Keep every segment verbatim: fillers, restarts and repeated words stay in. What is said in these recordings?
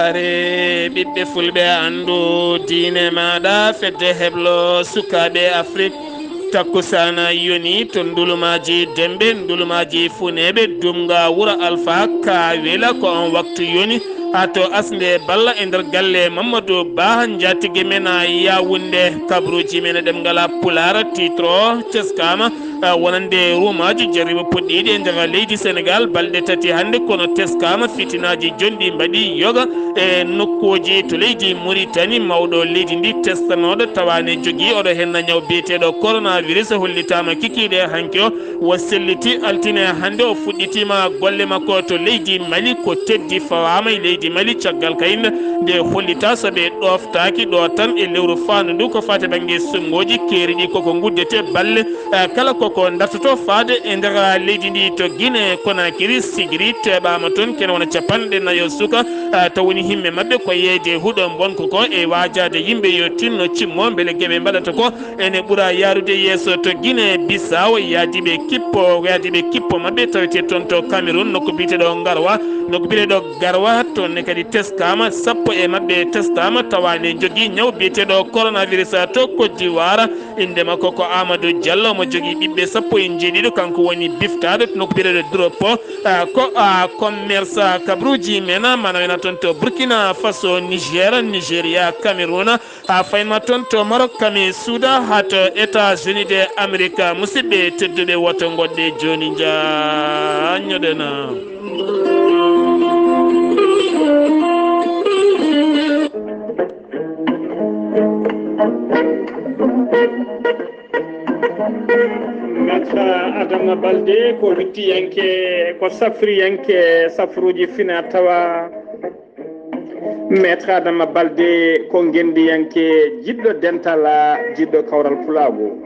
Are ɓiɓɓe fulɓe, anndu diine maaɗa, fedde heblo sukaaɓe Afrik. Takkusaana yoni to ndulumaaji Dembe, ndulumaaji Funeeɓe, Dumga, Wuro Alfa, Kaawela. Ko on waktu yoni haa to Asnde Balla e nder galle Mamadou Ba, njaatige men Yawunde. Kabruuji men e ɗemngal Pulaar, titre o teskaama, ah, wonande ruumaaji jarribo puɗɗiiɗi e nder leydi Senegal balɗe tati hannde, kono teskaama fitinaaji jonɗi mbaɗi yoga e nokkuuji to leydi Muritani. Mawɗo leydi ndi testanooɗo tawaane jogii oɗo henna ñaw biyeteeɗo coronavirus hollitaama kikiiɗe hanki o. Wo selliti altine hannde o fuɗɗitiima golle makko to leydi Mali. Ko teddi fawaama e leydi Mali caggal kayit nde hollita so ɓe ɗooftaaki ɗo tan e lewru faandu ndu ko faati bannge sunnguuji keeri ɗi koko nguddete balle, eh, kala koko dartoto faade e nder leydi ndi. To Guinée Conakry, Sigiri teɓaama toon kene wona capanɗe nayo suka, eh, taw woni himme maɓɓe ko yeeyde huɗo mbonko ko e waajaade yimɓe yo tinno cimmo mbele geɓe mbaɗata ko ene ɓura yaarude yeeso. To Guinée Bissau, yaadiiɓe kippo, yaadiiɓe kippo maɓɓe tawete toon to Cameroun, nokku biyeteeɗo Ngarwa, nokku biyeteeɗo Garwa, toon ne kadi teskaama, sappo e maɓɓe teskaama, tawa ne njogii ñaw biyeteeɗo coronavirus. To Côte d'Ivoire, innde makko ko Amadou Diallo, mo jogii ɓiɓɓe sappo e njeeɗiɗo, kanko woni biftaaɗo to nokku biyeteeɗo Dropo, ah, ko, ah, commerce, ah, kabruuji men, mana wena toon to Burkina Faso, Niger, Nigeria, Cameroun, haa faynma toon to Maroc, kami Suuda, haa to États-Unis de Amérique. Musidɓe tedduɓe, woto ngoɗɗe jooni njaññoɗen. Maître Adama Balde ko wittiyanke, ko safriyanke safruuji fina tawa. Maître Adama Balde ko ngenndiyanke, jiɗɗo dental, jiɗɗo kawral pulaagu.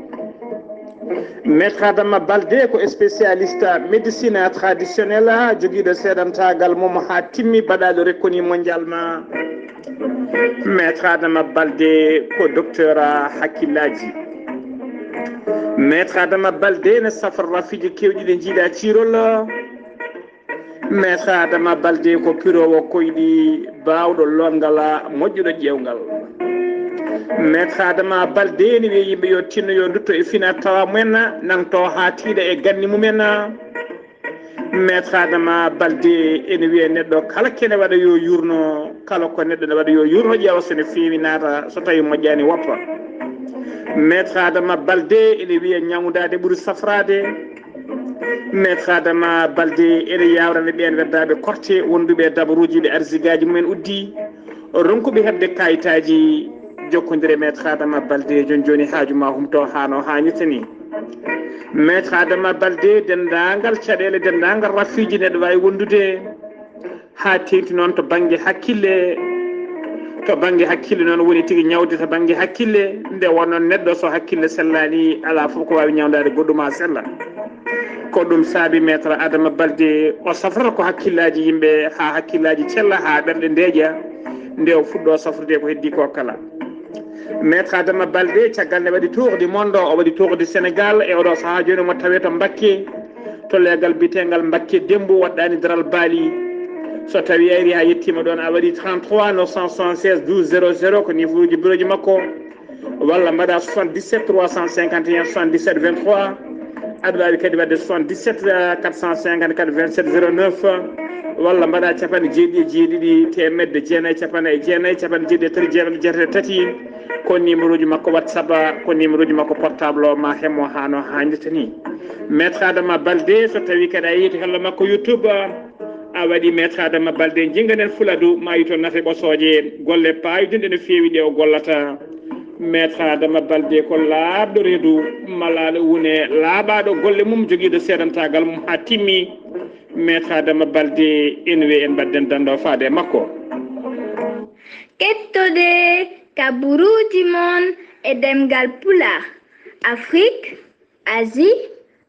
Maître Adama Balde ko spécialiste médecine traditionnelle, jogiiɗo seedantaagal mum haa timmi, baɗaaɗo reconnu mondialement. Maître Adama Balde ko docteur hakkillaaji. Maître Adama Balde ne safra rafiiji keewɗi ɗi njiiɗaa ciirol. Maître Adama Balde ko piroowo koyɗi, baawɗo lootngal, moƴƴuɗo ƴeewngal. Maître Adama Balde ne wiya yimɓe yo tinno, yo ndutto e fina tawa mumen, nangto haa tiiɗa e ganni mumen. Maître Adama Balde ene wiya neɗɗo kala kene waɗa yo yurno, kala ko neɗɗo ne waɗa yo yurno, ƴeewa so ne feewi naata, so tawi moƴƴaani woppa. Maître Adama Balde ene wiya ñawndaade ɓuri safraade. Maître Adama Balde ene yawrani ɓeen weddaaɓe korte wonduɓe e dabaruuji ɗi arsigaaji mumen uddi, ronkuɓe heɓde kayitaaji. Jokkondire Maître Adama Balde, jooni jooni haaju ma humto haa no haanirta ni. Maître Adama Balde, denndaangal caɗeele, denndaangal rafiiji neɗɗo waawi wondude, haa teeŋti noon to bannge hakkille. To bannge hakkille noon woni tigi ñawde to bannge hakkille, nde wonno neɗɗo so hakkille sellaani, alaa fof ko waawi ñawndaade goɗɗum haa sella. Ko ɗum saabi Maître Adama Balde o safrata ko hakkillaaji yimɓe, haa hakkillaaji cella, haa ɓerɗe ndeeƴa, nde o fuɗɗo safrude ko heddii ko kala. Maître Adama Balde, caggal nde waɗi tour du monde, o waɗi tour du Sénégal, e oɗo sahaa jooni omo tawee to Mbakke, to leegal biyeteengal Mbakke Dembo, waɗɗaani daral baali. So tawii a ari haa yettiima ɗoon, a waɗi trente-trois neuf cent soixante-seize douze zéro zéro, ko numéroji bureauji makko, walla mbaɗa soixante-dix-sept trois cent cinquante et un soixante-dix-sept vingt-trois. Aɗa waawi kadi waɗde soixante-dix-sept quatre cent cinquante-quatre vingt-sept zéro neuf, walla mbaɗa capanɗe jeeɗiɗi e jeeɗiɗi, teemedde jeenayi, capanɗe jeenayi, capanɗe jeeɗiɗi e tati, jeetati, jeetati e tati. Ko numéroji makko WhatsApp, ko numéroji makko portable o, ma hemmo haa no haanirta ni. Maître Adama Balde, so tawii kadi a yehi to hello makko YouTube, a waɗi Maître Adama Balde, jinnganen Fuladu, ma yito nafe ɓosooje, golle paayodinɗe no feewi ɗe o gollata. Maître Adama Balde ko laaɓɗo reedu, malaaɗo wune, laaɓaaɗo golle mum, jogiiɗo seedantaagal mum haa timmi. Maître Adama Balde, en we en mbaɗden danndo faade e makko. Kettode kaburuuji mon e ɗemngal Pulaar, Afrik, Asie,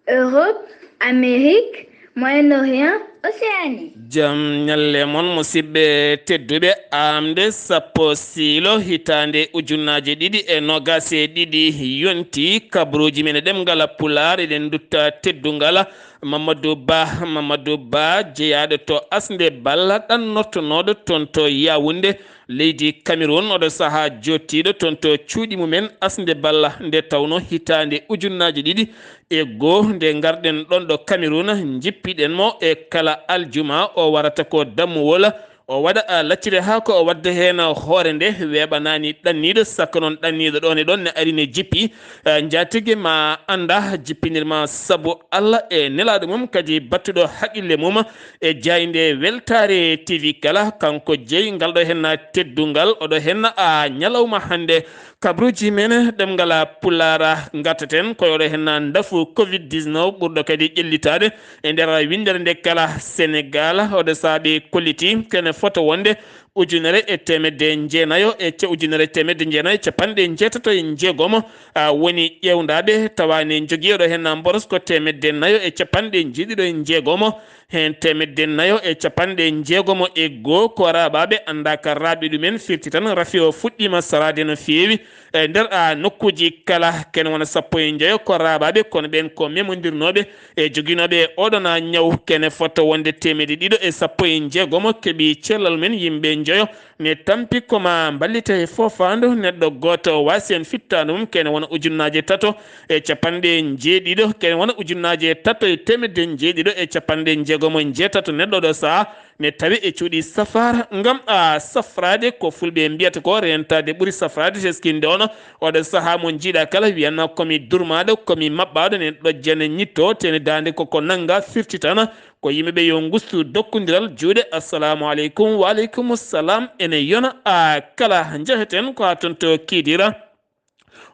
Europe, Amérique, Moyen-Orient, Océanie. Jam ñalle mon, musidɓe tedduɓe. Aamde sappo siilo hitaande ujunnaaje ɗiɗi e noogaas e ɗiɗi yonti, kabaruuji men e ɗemngal Pulaar, eɗen ndutta teddungal Mamadou Ba. Mamadou Ba, jeyaaɗo to Asnde Balla, ɗannortonooɗo toon to Yaawunde, leydi Cameroun, oɗo sahaa jooɗiiɗo toon to cuuɗi mumen Asnde Balla, nde tawnoo hitaande ujunnaaje ɗiɗi e goo, nde ngarɗen ɗoon ɗo Cameroun, njippiɗen mo e kala aljuma, o warata ko dammuwol, o waɗa, a, laccire haa ko o wadda heen hoore nde weeɓanaani ɗanniiɗo, sakka noon ɗanniiɗo ɗoon e ɗoon ne ari ne jippi, a, njaatige ma annda jippinir ma sabu Allah e nelaaɗo mum, kadi battuɗo haqqille mum e jaaynde Weltaare T V kala, kanko jeyi ngal ɗo heen teddungal, oɗo heen, a, ñalawma hannde. Kabaruuji men ɗemngal Pulaar ngartaten ko e oɗo heen ndafu covid dix-neuf ɓurɗo kadi ƴellitaade e nder winndere nde kala Senegaal. Oɗo saabi kolliti kene foto wonde ujunere e teemedde jeenayo e ca-, ujunere e teemedde jeenayo e capanɗe jeetato e jeegom, a, woni ƴeewndaaɓe, tawa ne njogii oɗo heen mboros ko teemedde nayo e capanɗe jeeɗiɗo e jeegom. Heen teemedde nayo e capanɗe jeegom e goo ko raaɓaaɓe, annda ka raaɓi ɗumen, firti tan rafi o fuɗɗiima saraade no feewi e nder, a, nokkuuji kala. Kene wona sappo e njoyo ko raaɓaaɓe, kono ɓeen ko memondirnooɓe e joginooɓe oɗon, a, ñaw. Kene foto wonde teemedde ɗiɗo e sappo e jeegom keɓi cellal men, yimɓe njoyo ne tampi ko ma mballita e foofaandu neɗɗo gooto waasi heen fittaandu mum, kene wona ujunnaaje tato e capanɗe jeeɗiɗo, kene wona ujunnaaje tato e teemedde jeeɗiɗo e capanɗe jeegom e jeetato neɗɗo ɗo sahaa ne tawi e cuuɗi safaara ngam, a, safraade ko fulɓe mbiyata ko reentaade ɓuri safraade teskinde ono. Oɗo sahaa mo njiiɗa kala wiyanma ko mi durmaaɗo, ko mi maɓɓaaɗo, ne ɗojjane ñitto, tene daande ko ko nannga firtitana ko yimɓe ɓe yo ngustu dokkondiral juuɗe. Assalamu aleykum. Wa aleykum salam. Ene yona, a, kala njeheten ko haa toon to Kidira.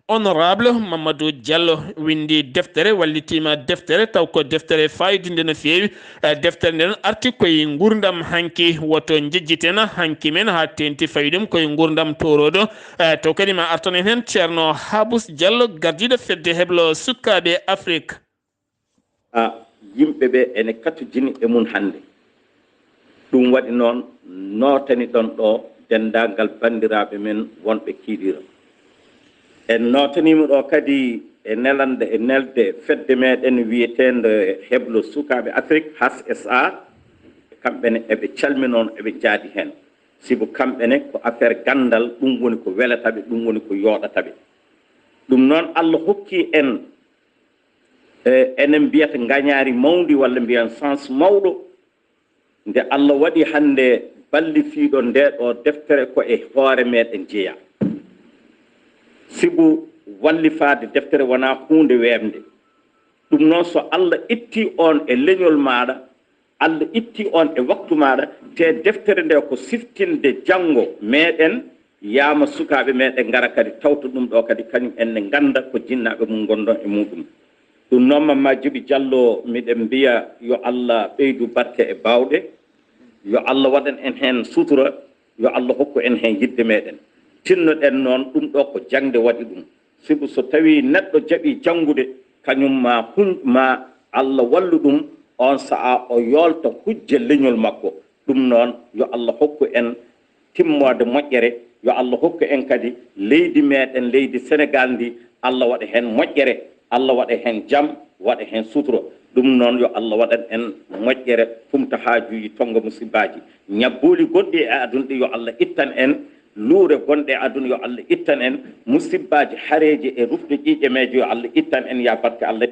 Honorable Mamadou Diallo winndi deftere, wallitiima deftere, taw ko deftere faayidinnde no feewi. Eh, deftere nden arti koye nguurndam hanki, woto njejjiten hanki men haa teenti fawi ɗum koye nguurndam tooroodo. Eh, taw kadi ma artonen heen Ceerno Habous Diallo, gardiiɗo fedde heblo sukaaɓe Afrik. A, yimɓe ɓe ene katujini e mum hannde. Ɗum waɗi noon, nootani ɗon ɗo denndaangal banndiraaɓe men wonɓe Kiiɗiira. En nootaniima ɗo kadi e nelande, e nelde fedde meɗen wiyeteende Heblo Sukaaɓe Afrik, H S A, kamɓe ne eɓe calminoon, eɓe njaadi heen. Sibu kamɓe ne ko affaire ganndal, ɗum woni ko welata ɓe, ɗum woni ko yooɗata ɓe. Ɗum noon, Allah hokki en, e, enen mbiyata ngañaari mawndi walla mbiyen chance mawɗo, nde Allah waɗi hannde ballifiiɗo nde ɗo deftere ko e hoore meɗen jeyaa. Sibu wallifaade deftere wonaa huunde weeɓnde. Ɗum noon, so Allah itti on e leñol maaɗa, Allah itti on e waktu maaɗa, te deftere nde ko siftinde janngo meɗen, yaama sukaaɓe meɗen ngara kadi tawta ɗum ɗo kadi, kañum en ne ngannda ko jinnaaɓe mum ngonɗon e muɗum. Ɗum noon, Mamma Jibi Jallo, miɗen mbiya yo Allah ɓeydu barke e baawɗe, yo Allah waɗan en heen sutura, yo Allah hokku en heen yiɗde meɗen. Tinnoɗen noon, ɗum ɗo ko jaŋde waɗi ɗum. Sibu so tawii neɗɗo jaɓii janngude, kañum ma hun-, ma Allah wallu ɗum, oon sahaa o yoolta hujja leñol makko. Ɗum noon, yo Allah hokku en timmoode moƴƴere, yo Allah hokku en kadi leydi meɗen, leydi Senegaal ndi, Allah waɗa heen moƴƴere, Allah waɗa heen jam, waɗa heen sutura. Ɗum noon, yo Allah waɗan en moƴƴere, fumta haajuuji, tonnga musibbaaji. Ñabbuuli gonɗi e aduna ɗi, yo Allah ittan en. Luure gonɗe e aduna, yo Allah ittan en. Musibbaaji, hareeji e rufde ƴiiƴe meeje, yo Allah ittan en, yaa barke Allah.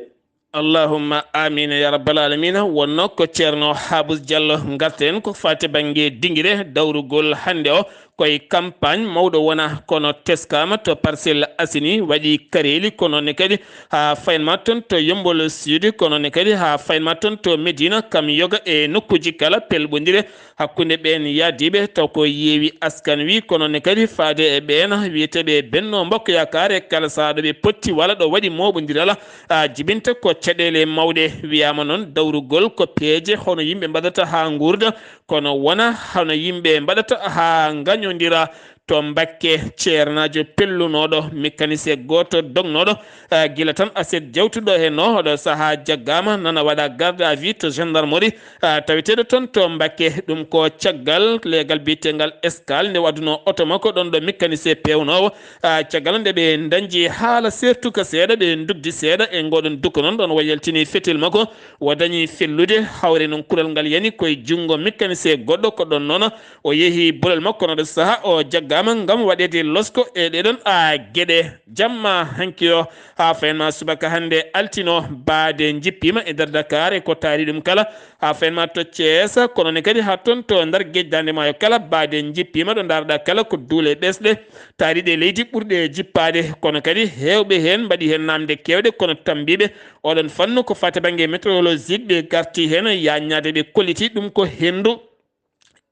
Allahumma amiina ya rabbal aalamiina. Wonnoo ko Ceerno Haabus Jallo. Ngarten ko faati bannge dingire dawrugol hannde o, koye campagne mawɗo wona, kono teskaama to Parcelles Assainies, waɗi kareeli, kono ne kadi haa faynma toon to Yommbol Sud, kono ne kadi haa faynma toon to Médina, kam yoga e nokkuuji kala pelɓondire hakkunde ɓeen yahdiiɓe, taw ko yeewi askan wi, kono ne kadi faade e ɓeen wiyeteeɓe Benno Mbokk Yaakaar e kala sahaa ɗo ɓe potti walla ɗo waɗi mooɓondiral, a, jibinta ko caɗeele mawɗe. Wiyaama noon dawrugol ko peeje hono yimɓe mbaɗata haa nguurda, kono wona hono yimɓe mbaɗata haa ngañondira. To Mbakke, ceernaajo pellunooɗo, mécanicien gooto dognooɗo, ah, gila tan aset jawtuɗo he noo, oɗo sahaa jaggaama, nana waɗa garde à vue to gendarmerie, ah, taweteeɗo toon to Mbakke. Ɗum ko caggal leegal biyeteengal Escale nde waɗunoo oto makko ɗoon ɗo mécanicien peewnoowo. Ah, caggal nde ɓe ndañji haala seertuka seeɗa, ɓe ndugdi seeɗa e ngooɗoon duko noon, ɗoon o yaltini fetel makko, o dañi fellude, hawre noon kural ngal yani koye junngo mécanicien goɗɗo, ko ɗoon noon o yehi bolol makko, kono ɗo sahaa o jaggaama ngam waɗeede losko e ɗeɗon a geɗe. Jamma hanki o, haa fayin ma subaka hannde altino, baade njippiima e nder Dakar e ko taari ɗum kala. Haa fayin ma to Thiès, kono ne kadi haa toon to nder Geec Daande Maayo kala, baade njippiima ɗo ndaarɗa kala ko duule ɓesɗe taariiɗe leydi ɓurɗe jippaade. Kono kadi heewɓe heen mbaɗi heen naamnde keewɗe, kono tammbiiɓe oɗon fannu ko faati bannge météorologique ɓe garti heen yaaññaade, ɓe kolliti ɗum ko henndu.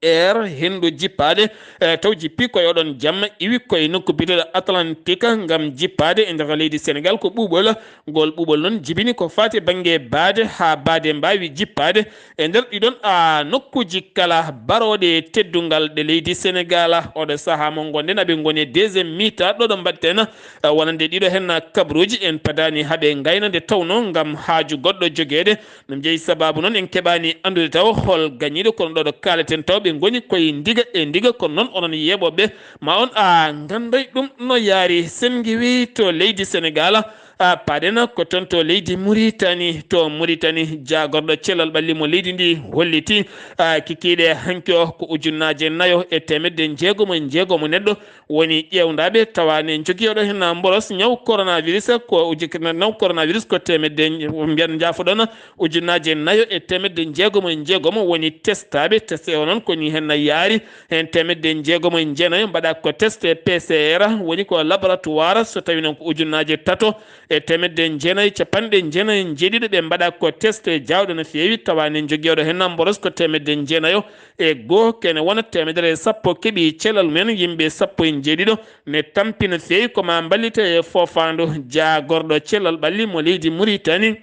Air henndu jippaade, eh, taw jippi koye oɗon jamma, iwi koye nokku biyeteeɗo Atlantique ngam jippaade e nder leydi Senegal. Ko ɓuuɓol, ngol ɓuuɓol noon jibini ko faati bannge baade, haa baade mbaawi jippaade e nder ɗiɗon a nokkuuji kala barooɗe teddungal ɗe leydi Senegal. Oɗo sahaa mo ngonɗen, aɓe ngoni e deuxième mi-temps, ɗo ɗo mbaɗten, eh, wonande ɗiɗo heen kabruuji, en padaani haɓe ngayna nde tawnoo ngam haaju goɗɗo jogeede. Ɗum jeyi sabaabu noon en keɓaani anndude taw hol gañiiɗo, kono ɗo ɗo kaaleten taw ɓe ngoni koye ndiga e ndiga, kono noon onon yeeɓooɓe ma on a ngannday ɗum no yaari. Sen ngiwi to leydi Senegal, a paaɗen ko toon to leydi Muritani. To Muritani, jaagorɗo cellal ɓalli mo leydi ndi holliti, a, kikiiɗe hanki o ko ujunnaaje nayo e teemedde njeegomo e njeegomo neɗɗo woni ƴeewndaaɓe tawa ne njogii oɗo heen mboros ñaw coronavirus, ko uji-, ñaw coronavirus ko teemedde, mbiyan njaafoɗon, ujunnaaje nayo e teemedde njeegomo e njeegomo woni testaaɓe. Test o noon ko ni heen yaari, heen teemedde njeegomo e jeenayo mbaɗa ko test P C R, woni ko laboratoire, so tawi noon ko ujunnaaje tato e teemedde jeenayo capanɗe jeenayo e jeeɗiɗo ɓe mbaɗa ko test jaawɗo no feewi, tawa ne njogii oɗo heen mboros ko teemedde jeenayo e goo, kene wona teemedere e sappo keɓi cellal mum en, yimɓe sappo e jeeɗiɗo ne tampi no feewi. Ko ma mballite e foofaandu jaagorɗo cellal ɓalli mo leydi Muritani,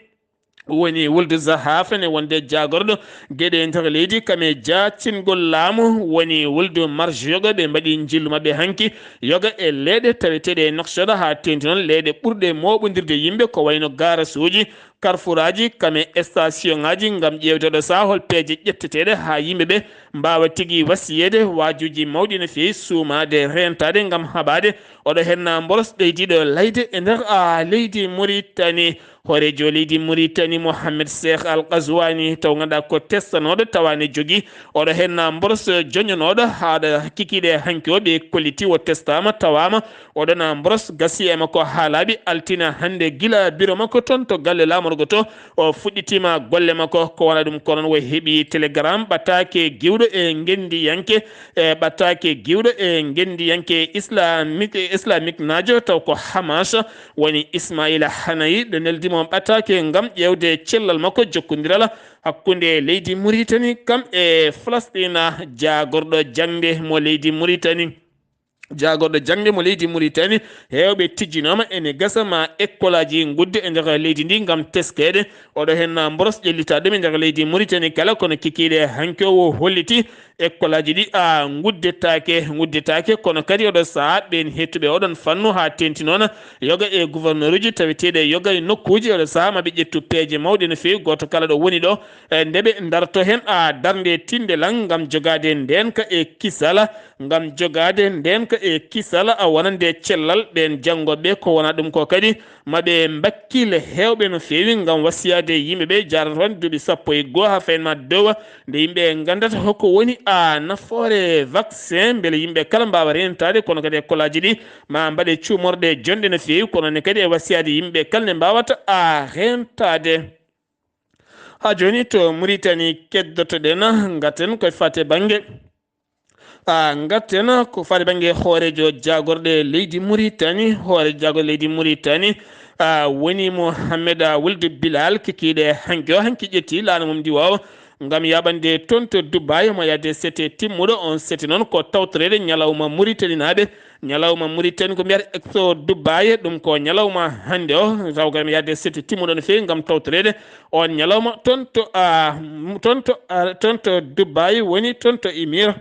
woni wuldu Zahaf, ne wonde jaagorɗo geɗe e nder leydi, kam e jaacingol laamu, woni wuldu marge yoga, ɓe mbaɗi njillu maɓɓe hanki yoga e leeɗe taweteeɗe e Nouakchott, haa teeŋti noon leeɗe ɓurɗe mooɓondirde yimɓe, ko wayno garage uji, carrefour aji, kam e station aji, ngam ƴeewde ɗo sahaa hol peeje ƴetteteeɗe haa yimɓe ɓe mbaawa tigi wasiyeede waajuuji mawɗi no feewi, suumaade, reentaade ngam haɓaade oɗo heen mboros ɓeydiiɗo layde e nder, a, leydi Muritani. Hooreejo leydi Muritani, Mohamed Cheikh Al Ghazouani, taw ngannduɗaa ko testanooɗo, tawa ne jogii oɗo heen mboros joñonooɗo, haa ɗo kikiiɗe hanki o ɓe kolliti o testaama, tawaama oɗo na mboros gasi e makko haa laaɓi altine hannde, gila biro makko toon to galle laamorgo to, o fuɗɗitiima golle makko. Ko wona ɗum ko noon o heɓi telegram ɓataake giwɗo e ngenndiyanke, e ɓataake giwɗo e ngenndiyanke islamik, islamik naajo, taw ko Hamas, woni Ismaila Hanayi, ɗo neldi mo ɓataake ngam ƴeewde cellal makko jokkondiral hakkunde leydi Muritani kam e Falastina. Jaagorɗo jaŋde mo leydi Muritani, jaagorɗo jaŋde mo leydi Muritani, heewɓe tijjinooma ene gasa ma ekkolaaji ngudde e nder leydi ndi ngam teskeede. Oɗo heen mboros ƴellitaade ɗum e nder leydi Muritani kala, kono kikiiɗe hanki o holliti ekkolaaji ɗi, a, nguddetaake, nguddetaake, kono kadi oɗo sahaa ɓeen heettuɓe oɗon fannu haa teeŋti noon yoga e gouverneur uji taweteeɗe yoga e nokkuuji, oɗo sahaa maɓe ƴettu peeje mawɗe no feewi, gooto kala ɗo woni ɗo, e nde ɓe ndarto heen, a, darnde tinndelal ngam jogaade ndeenka e kisal, ngam jogaade ndeenka e kisal, a, wonande cellal ɓeen janngooɓe. Ko wona ɗum ko kadi maɓe mbakkile heewɓe no feewi ngam wasiyaade yimɓe ɓe, jaarata tan duuɓi sappo e goo haa fayin ma dowa, nde yimɓe nganndata hoko woni, a, nafoore vaccin, mbele yimɓe kala mbaawa reentaade, kono kadi ekkolaaji ɗi ma mbaɗe cuumorɗe jonɗe no feewi, kono ne kadi e wasiyaade yimɓe kala nde mbaawata, a, reentaade. Haa jooni to Muritani keddotoɗen, ngatten koye faate bannge, a, ngatten ko faate bannge hooreejo jaagorɗe leydi Muritani, hooreejo jaagorɗe leydi Muritani, a, woni Mohamed, a, Wuldu Bilal, kikiiɗe hanki o, hanki ƴetti laana mum ndiwoowo ngam yaɓande toon to Dubai, mo yahde sete timmuɗo. On sete noon ko tawtoreede ñalawma Muritaninaaɓe, ñalawma Muritani ko mbiyata Expo Dubai, ɗum ko ñalawma hannde o, taw kam yahde sete timmuɗo no feewi ngam tawtoreede on ñalawma toon to, a, toon to, a, toon to Dubai, woni toon to Émirats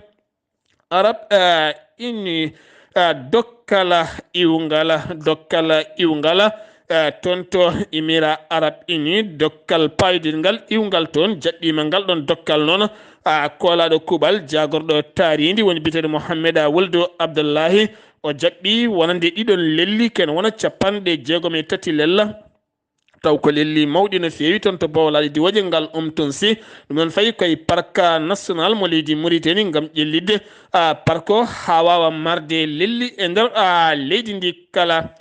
Arabes, a, Unis, ah, dokkal iwngal, dokkal iwngal, ah, toon to Émirats Arabes Unis, dokkal paayodingal iwngal toon, jaɓɓiima ngal ɗoon dokkal noon, ah, koolaaɗo kuuɓal, jaagorɗo taariindi, woni biyeteeɗo Mohamed Wuldu Abdullahi. O jaɓɓii wonande ɗiɗon lelli, ken wona capanɗe jeegom e tati lella. Taw ko lelli mawɗi no feewi toon to Bowlaaɗi Diwooje ngal Umtunsi. Ɗum noon fayi koye parc national mo leydi Mauritanie ngam ƴellitde, ah, parc o haa waawa marde lelli e nder, ah, leydi ndi kala.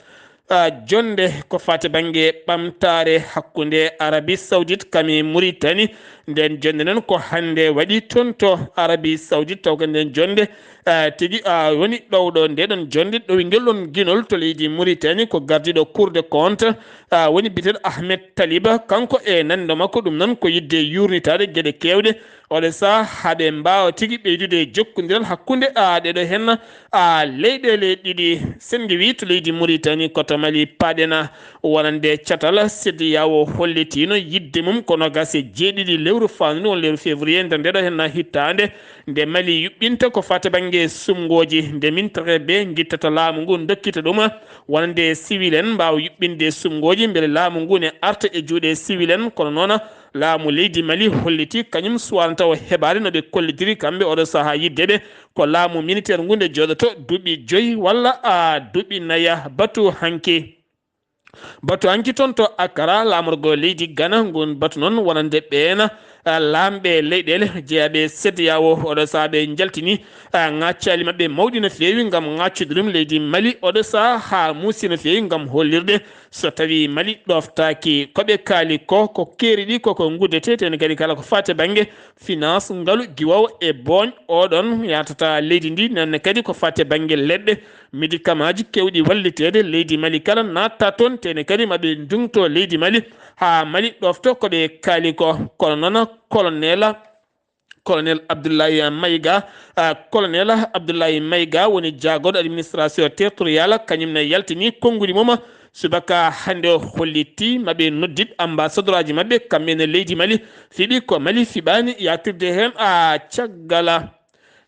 Ah, jonnde ko faati bannge ɓamtaare hakkunde Arabie Saoudite kam e Mauritanie. Nden jonnde noon ko hannde waɗi toon to Arabie Saoudite, taw ko nden jonnde, ah, tigi, ah, woni ɗowɗo nde ɗon jonnde, ɗowi ngel ɗon ginol to leydi Mauritanie, ko gardiiɗo Cour des comptes, ah, woni biyeteeɗo Ahmed Taliba, kanko e nanndo makko. Ɗum noon ko yiɗde yuurnitaade geɗe keewɗe oɗo sahaa haa ɓe mbaawa tigi ɓeydude jokkondiral hakkunde, ah, ɗeɗo henna, ah, leyɗeele ɗiɗi. Senngi wi to leydi Mauritanie ko to Mali paaɗen, wonande catal CEDEAO hollitiino yiɗde mum ko noogaas e jeeɗiɗi lewru faandu won lewru février nder ndeɗo henna hittaande, nde Mali yuɓɓinta ko faati bannge sumngooji, nde mintere ɓe ngittata laamu ngu, ndokkita ɗum wonande siwil en mbaawa yuɓɓinde sumngooji mbele laamu ngu ne arta e juuɗe siwil en. Kono noon laamu leydi Mali holliti kañum suwaanata o heɓaade no ɓe kollitiri kamɓe oɗo sahaa yiɗde ɓe ko laamu militaire ngu nde jooɗoto duuɓi joyi walla, a, duuɓi naya. Batu hanki. Batu hanki toon to Accra, laamorgo leydi Ghana, ngun batu noon wonande ɓeen, a, laamɓe leyɗeele jeyaaɓe CEDEAO, oɗo sahaa ɓe njaltini, a, ŋaaccaali maɓɓe mawɗi no feewi ngam ŋaaccude ɗum leydi Mali, oɗo sahaa haa muusi no feewi ngam hollirde so tawii Mali ɗooftaaki. Ko ɓe kaali ko, ko keeri ɗi, ko ko nguddetee, tee ne kadi kala ko faati bannge finance, ngalu, giwoowo e booñ, oɗon yaatata leydi ndi, noon ne kadi ko faati bannge leɗɗe, médicamentji keewɗi walliteede, leydi Mali kala naatta toon, tee ne kadi ma ɓe nduŋto leydi Mali haa Mali ɗoofto ko ɓe kaali ko. Kono noon, colonel, colonel Abdoulaye Maïga, ah, colonel Abdoulaye Maïga woni jaagorɗo administration territoriale, kañum ne yaltini konnguɗi mum subaka hannde o, holliti ma ɓe noddit ambassadoraaji maɓɓe, kamɓe ne leydi Mali, fiɓi ko Mali fiɓaani yaatirde heen, a, caggal.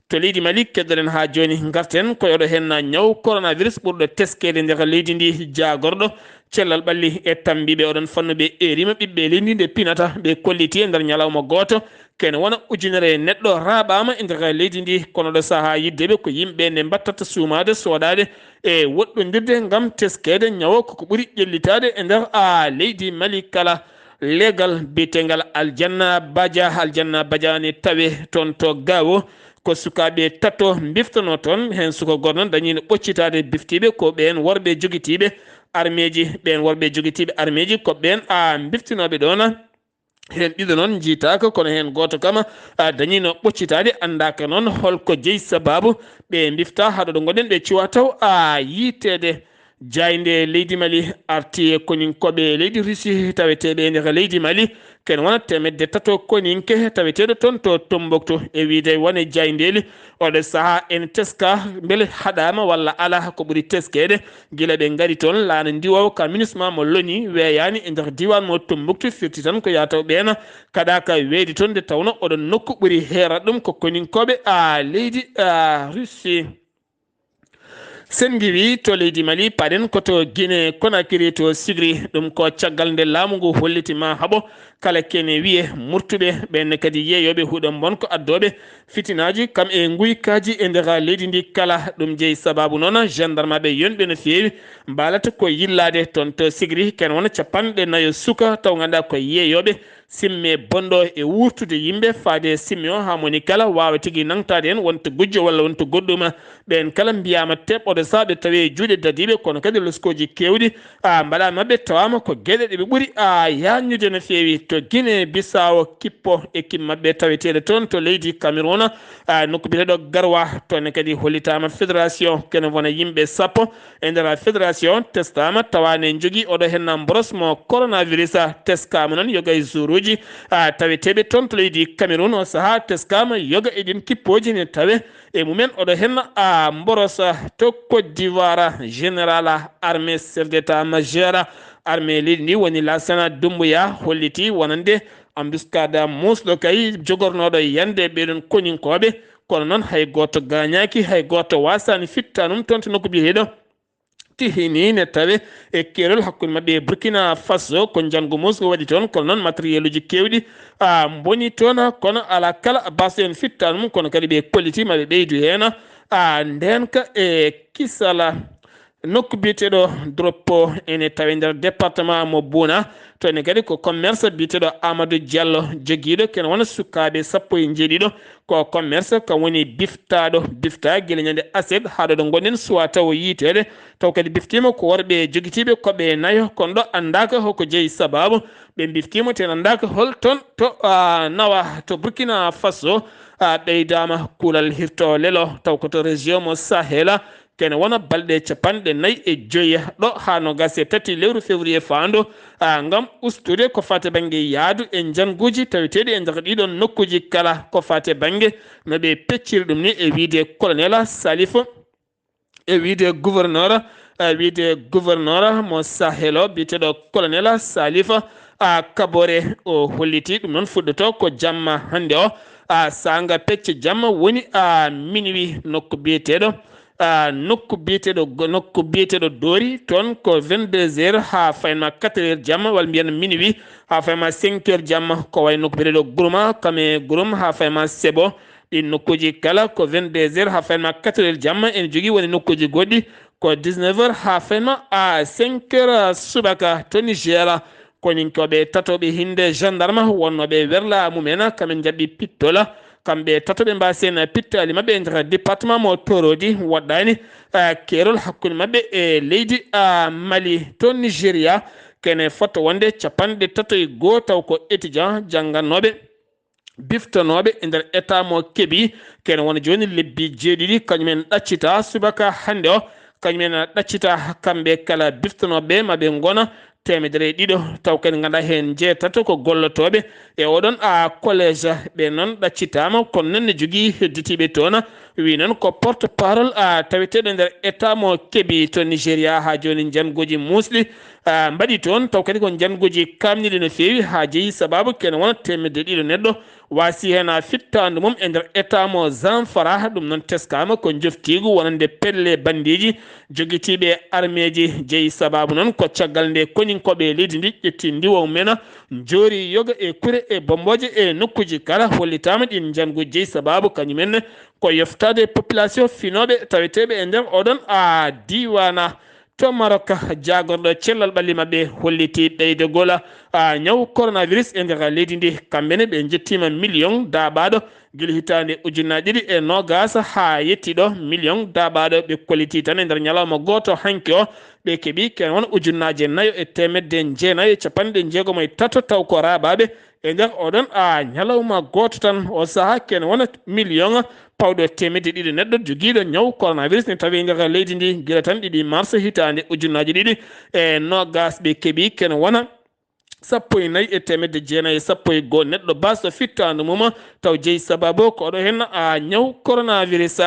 To leydi Mali, keddoɗen haa jooni, ngarten ko e oɗo heen ñaw coronavirus ɓurɗo teskeede nder leydi ndi. Jaagorɗo cellal ɓalli e tammbiiɓe oɗon fannu ɓe eerima ɓiɓɓe leydi ndi nde pinata, ɓe kolliti e nder ñalawma gooto kene wona ujunere neɗɗo raaɓaama e nder leydi ndi. Kono ɗo sahaa yiddeɓe ko yimɓe nde mbattata suumaade, soodaade e woɗɗondirde ngam teskeede ñawo koko ɓuri ƴellitaade e nder, a, leydi Mali kala. Leegal biyetengal Aljanna Baja, Aljanna Baja ne tawe toon to Gaawo. Ko sukaaɓe tato mbiftanoo toon, heen suka gooto noon dañiino ɓoccitaade biftiiɓe, ko ɓeen worɓe jogitiiɓe armeeji, ɓeen worɓe jogitiiɓe armeeji ko ɓeen, a, mbiftinooɓe ɗoon. Heen ɗiɗo noon njiytaaka, kono heen gooto kam, a, dañiino ɓoccitaade, anndaaka noon hol ko jeyi sabaabu ɓe mbifta. Haa ɗo ngonɗen ɓe cuwa taw, a, yiiteede. Jaaynde leydi Mali arti e koninkooɓe leydi Russie taweteeɓe e nder leydi Mali, ken wona teemedde tato koninke taweteeɗo toon to Tombouctou. E wiyde wone jaayndeeli, oɗo sahaa ene teska mbele haɗaama walla alaa ko ɓuri teskeede. Gila ɓe ngari toon, laana ndiwoowo ka MINUSMA mo l'ONU weeyaani e nder diiwaan mo Tombouctou, firti tan ko yaa taw ɓeena kaɗaaka weeyde toon, nde tawnoo oɗon nokku ɓuri heerat ɗum ko koninkooɓe, a, leydi, a, Russie. Sen ngiwii to leydi Mali, paɗen ko to Guinée Conakry to Sigri. Ɗum ko caggal nde laamu ngu holliti ma haɓo kala kene wiye murtuɓe, ɓeen ne kadi yeeyooɓe huɗo mbon ko addooɓe fitinaaji kam e nguykaaji e nder leydi ndi kala. Ɗum jeyi sabaabu noon gendarmeɓe yonɓe no feewi mbaalata ko yillaade toon to Sigri, ken wona capanɗe nayo suka taw ngannduɗaa ko yeeyooɓe simme bonɗo e wurtude yimɓe faade simme o haa moni kala waawa tigi nangtaade heen wonta gujjo walla wonta goɗɗuma. Ɓeen kala mbiyaama teɓɓoto sahaa ɓe tawi e juuɗe dadiiɓe, kono kadi loskooji keewɗi, a, mbaɗaama maɓɓe tawaama ko geɗe ɗe ɓe ɓuri, a, yaajnude no feewi. To Guinée Bissau, kippo équipe maɓɓe taweteeɗo toon to leydi Cameroun, a, nokku biyeteeɗo Garoua, toon ne kadi hollitaama fédération kene wona yimɓe sappo e nder fédération testaama, tawa ne njogii oɗo heen mboros mo coronavirus, teskaama noon yoga e joueuruuji, a, taweteeɓe toon to leydi Cameroun. O sahaa teskaama yoga e ɗiin kippooji ne tawe e mumen oɗo heen, a, mboros to Côte d'Ivoire. Général armée, chef d'état-major armée leydi ndi woni Lansana Doumbouya holliti wonande embuscade muusɗo kay jogornooɗo yande ɓeeɗoon koninkooɓe. Kono noon hay gooto gaañaaki, hay gooto waasaani fittaanum toon to nokku biyeteeɗo Tihini ne tawe e keerol hakkunde maɓɓe e Burkina Faso. Ko njanngu muusngu waɗi toon, kono noon matériel uji keewɗi, a, mboni toon, kono alaa kala baasɗo en fittaandu mum, kono kadi ɓe kolliti maɓe ɓeydu heen, a, ndeenka e kisala. Nokku biyeteeɗo Droppo ene tawe nder département mo Bouna. To ene kadi ko commerce biyeteeɗo Amadou Diallo jogiiɗo, kene wona sukaaɓe sappo e njeeɗiɗo. Ko commerce kam woni biftaaɗo, biftaa gila ñande aset haa ɗo, ɗo ngonɗen suwaa taw o yiiteede. Taw kadi biftiima ko worɓe jogitiiɓe koɓe nayo, kono ɗo anndaaka hoko jeyi sabaabu. Ɓe mbiftiima, te en anndaaka hol toon to, a, nawa to Burkina Faso, a, ɓeydaama kuulal hirto lelo, taw ko to région mo Sahela. Kene wona balɗe capanɗe nayi e joyi ɗo haa noogaas e tati lewru février faando, a, ngam ustude ko faati bannge yaadu e njannguuji taweteeɗi e nder ɗiɗon nokkuuji kala, ko faati bannge no ɓe pecciri ɗum ni, e wiyde colonel Salif, e wiyde gouverneur, e wiyde gouverneur mo Sahel o, biyeteeɗo colonel Salif, a, Kabore. O holliti ɗum noon fuɗɗoto ko jamma hannde o, a, saanga pecce jamma woni, a, minuit nokku biyeteeɗo, a, nokku biyeteeɗo go-, nokku biyeteeɗo Dori, toon ko vingt-deux heures haa fayma quatre heures jamma, walla mbiyen minuit haa fayma cinq heures jamma, ko wayi nokku biyeteeɗo Gurma, Kame Gurum haa fayma Sebo. Ɗin nokkuuji kala ko vingt-deux heures haa fayma quatre heures jamma, ene jogii woni nokkuuji goɗɗi ko dix-neuf heures haa fayma, a, cinq heures subaka to Niger. Koninkooɓe tatoɓe hinde gendarme wonnooɓe werla mumen, kamen njaɓɓi pittola. Kamɓe tato ɓe mbaasi en pittaali maɓɓe e nder département mo Torodi, waɗɗaani, eh, keerol hakkunde maɓɓe e leydi, ah, Mali. To Nigeria, kene fotto wonde capanɗe tato e goo, taw ko étudiant janngannooɓe, biftonooɓe e nder état mo Kebbi. Kene wona jooni lebbi jeeɗiɗi, kañumen ɗaccita subaka hannde o, kañumen ɗaccita kamɓe kala biftonooɓe maɓe ngona teemedere e ɗiɗo, taw kadi ngannduɗaa heen njeetato ko gollotooɓe e oɗon, a, collège. Ɓe noon ɗaccitaama, kono noon ne jogii hedditiiɓe toon. Wi noon ko porte parole, a, taweteeɗo nder état mo Kebbi to Nigeria, haa jooni njannguuji muusɗi, a, mbaɗi toon, taw kadi ko njannguuji kaamniiɗi no feewi, haa jeyi sabaabu kene wona teemedde ɗiɗo neɗɗo waasi heen, a, fittaandu mum e nder état mo Zamfara. Ɗum noon teskaama ko njoftiigu wonande pelle banndiiji jogitiiɓe armeeji. Jeyi sabaabu noon ko caggal nde koninkooɓe leydi ndi ƴetti ndiwo mumen, njoori yoga e kure e bommbooje e nokkuuji kala. Hollitaama ɗin njanngu jeyi sabaabu kañumen ne ko yoftaade population finooɓe taweteeɓe e nder oɗon, a, diiwaana. To Maroc, jaagorɗo cellal ɓalli maɓɓe holliti ɓeydagol, a, ñaw coronavirus e nder leydi ndi. Kamɓe ne ɓe njettiima million daaɓaaɗo gila hitaande ujunnaaje ɗiɗi e noogaas haa yetti ɗo, million daaɓaaɗo ɓe kolliti tan e nder ñalawma gooto hanki o. Ɓe keɓi kene wona ujunnaaje nayo e teemedde jeenayo e capanɗe jeegom e tato, taw ko raaɓaaɓe e nder oɗon, a, ñalawma gooto tan. O sahaa kene wona million pawɗo teemedde ɗiɗi neɗɗo jogiiɗo ñaw coronavirus ne tawi e nder leydi ndi gila tan ɗiɗi mars hitaande ujunnaaje ɗiɗi e noogaas. Ɓe keɓi kene wona sappo e nayi e teemedde jeenayi e sappo e goo neɗɗo baasɗo fittaandu mum, taw jeyi sabaabu ko oɗo heen, a, ñaw coronavirus.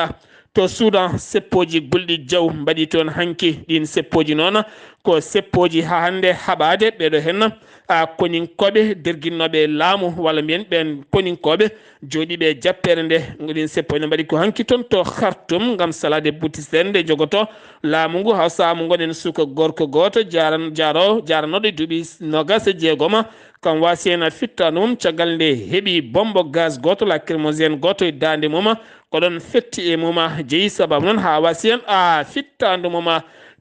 To Soudan, seppooji gulɗi jaw mbaɗi toon hanki. Ɗiin seppooji noon ko seppooji haa hannde haɓaade. Ɓeeɗo heen, a, koninkooɓe derginnooɓe laamu, walla mbiyen ɓeen koninkooɓe jooɗiiɓe e jappeere nde. Ɗiin seppooji no mbaɗi ko hanki toon to Khartoum ngam salaade butisere nde jogoto laamu ngu. Haa sahaa mo ngonɗen, suka gorko gooto jaaran-, jaaro-, jaaranooɗo e duuɓi noogaas e jeegom, kam waasi heen fittaandu mum caggal nde heɓi bombo gaz gooto, lacrymogène gooto e daande mum. Ko ɗoon fetti e mum, jeyi sabaabu noon haa waasi heen, a, fittaandu mum.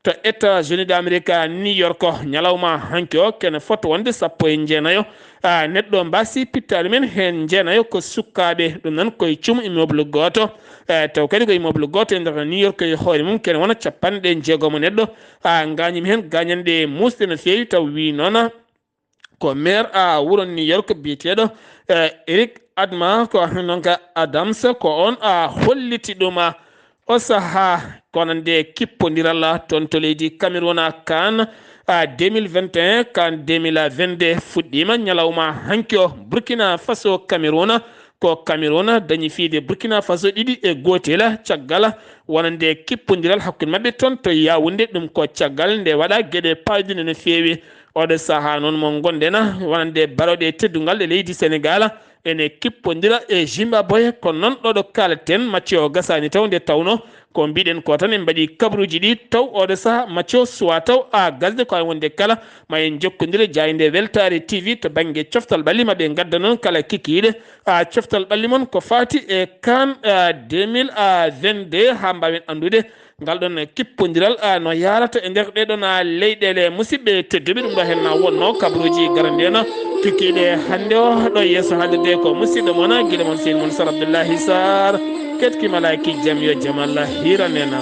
To États-Unis d'Amérique, New York, ñalawma hanki o kene fotto wonde sappo e jeenayo, a, neɗɗo mbaasi pittaali men, heen jeenayo ko sukkaaɓe. Ɗum noon ko e cuumu immeuble gooto, e, taw kadi ko immeuble gooto e nder New York e hoore mum kene wona capanɗe jeegom neɗɗo, a, ngaañiima heen gaañanɗe muusɗe no feewi. Taw wi noon ko maire, a, wuro New York biyeteeɗo, e, Eric Adma, ko noon ka Adams, ko oon, a, holliti ɗum, a, o sahaa. Kono nde kippondiral toon to leydi Cameroun, a, CAN, a, deux mille vingt et un, CAN deux mille vingt-deux fuɗɗiima ñalawma hanki o. Burkina Faso, Cameroun, ko Cameroun dañi fiyde Burkina Faso ɗiɗi e gootel caggal wonande kippondiral hakkunde maɓɓe toon to Yaoundé. Ɗum ko caggal nde waɗa geɗe paayɗe no feewi. Oɗo sahaa noon mo ngonɗen, wonande barooɗe teddungal e leydi Senegal, ene kippondira e Zimbabwe. Kono noon ɗo ɗo kaaleten, match o gasaani taw, nde tawno ko mbiɗen ko tan en mbaɗi kabaruuji ɗi taw oɗo saha match o suwa taw a gasde. Ko ay wonde kala ma en jokkondire jaaynde Weltaare T V to bannge coftal ɓalli, ma ɓe ngadda noon kala kikiiɗe a coftal ɓalli mon ko faati e CAN deux mille vingt-deux, haa mbaawen anndude ngal ɗon kippondiral, a, no yaarata e nder ɗee ɗon, a, leyɗeele. Musidɓe tedduɓe, ɗum ɗo heen na wonno kabaruuji garande na kikiiɗe hannde o ɗo yeeso haalirde ko musidɗo mon, a, gila mon seydi mon Sar Abdoullahi Sarr. Ketki malaaki jam yo jam Allah hiiranena.